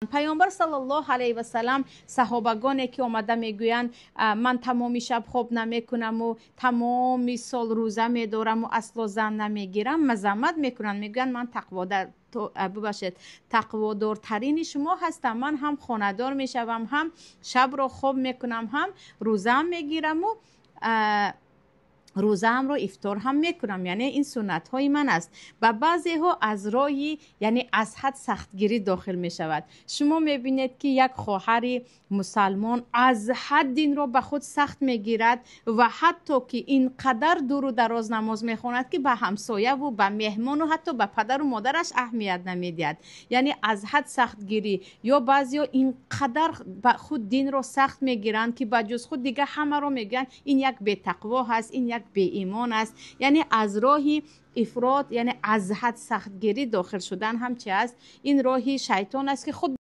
Паёмбар саллаллоҳу алайҳи васаллам саҳобагоне ки омада мегӯянд, ман тамоми шаб хоб намекунаму тамоми сол рӯза медораму асло зан намегирам, мазаммат мекунанд, мегӯянд ман тақводар, бубахшед, тақводортарини шумо ҳастам, ман ҳам хонадор мешавам, ҳам шабро хоб мекунам, ҳам рӯзаам мегираму рӯзаамро ифтор ҳам мекунам, яъне ин суннатҳои ман аст. Ба баъзеҳо аз роҳи, яъне аз ҳад сахтгирӣ дохил мешавад. Шумо мебинед, ки як хоҳари мусалмон аз ҳад динро ба худ сахт мегирад ва ҳатто ки ин қадар дуру дароз намоз мехонад, ки ба ҳамсояву ба меҳмону ҳатто ба падару модараш аҳамият намедиҳад. Яъне аз ҳад сахтгирӣ. Ё баъзеҳо ин қадар ба худ динро сахт мегиранд, ки ба ҷуз худ дига ҳамаро мегӯянд ин як бетақво ҳаст, ин як беимон аст. Яъне аз роҳи ифрот, яъне аз ҳад сахтгирӣ дохил шудан ҳам чи аст? Ин роҳи шайтон аст, ки худ